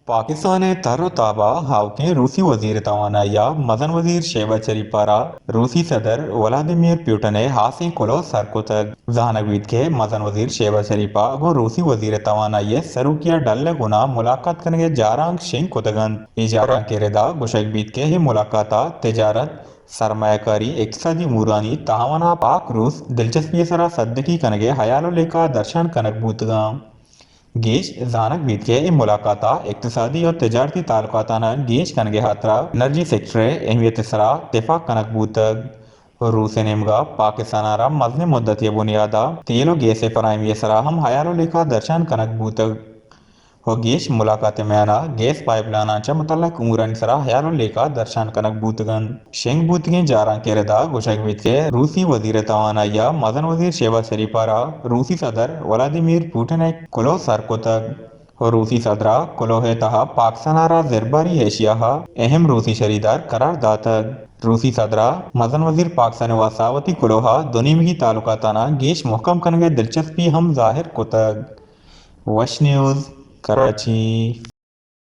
پاکستان ءِ تر ءُ تاب ءَ آؤکیں روسی وزیر توانائی ءَ مزن وزیر شہباز شریف ءَ را روسی صدر ولادیمیر پیوٹن ءِ ہاسیں کلوہ سر کتگ۔ زانگ بیت کہ مزن وزیر شہباز شریف ءَ گوں روسی وزیر توانائی ءِ سروکی ءَ ڈل ءِ گونا ملاقات کنگ ءِ جارانک شنگ کتگ انت۔ اے جارانک ءِ ردا گوشگ بیت کہ اے ملاقات ءَ تجارت، سرمایہ کاری، اقتصادی امورانی تعاون ءَ پاک روس دلچسپی ءِ سرا سدکی کنگ ءِ ہیال ءُ لیکہ درشان کنگ بوتگ انت۔ گیش زانگ بیت کہ اے ملاقات ءَ اقتصادی ءُ تجارتی تعلقاتان ءَ گیش کنگ ءِ ہاترا انرجی سیکٹر ءِ اہمیت ءِ سرا تفاق کنگ بوتگ۔ روس ءِ نیمگا پاکستان ءَ را مزنیں مدتے ءِ بنیاد ءَ تیل ءُ گیس ءِ فراہمی ءِ سرا ہم ہیال ءُ لیکہ درشان کنگ بوتگ ءُ گیش ملاقات ءِ میان ءَ گیس پائپ لائناں چہ متعلق امورانی سرا ہیال ءُ لیکہ درشان کنگ بوتگ انت۔ شنگ بوتگیں جارانک ءِ ردا گوشگ بیت کہ روسی وزیر توانائی ءَ مزن وزیر شہباز شریف ءَ را روسی صدر ولادیمیر پوٹن ءِ کلوہ سر کتگ ءُ روسی صدر ءَ کلوہ ءِ تہا پاکستان ءَ را زرباری ایشیا ءِ اہم روسی شریدار قرار داتگ۔ روسی صدر ءَ مزن وزیر پاکستان ءِ واستہ وتی کلوہ ءَ دو نیمگی تعلقاتان ءَ گیش مہکم کنگ ءِ دلچسپی ہم ظاہر کتگ۔ وش نیوز، کراچی۔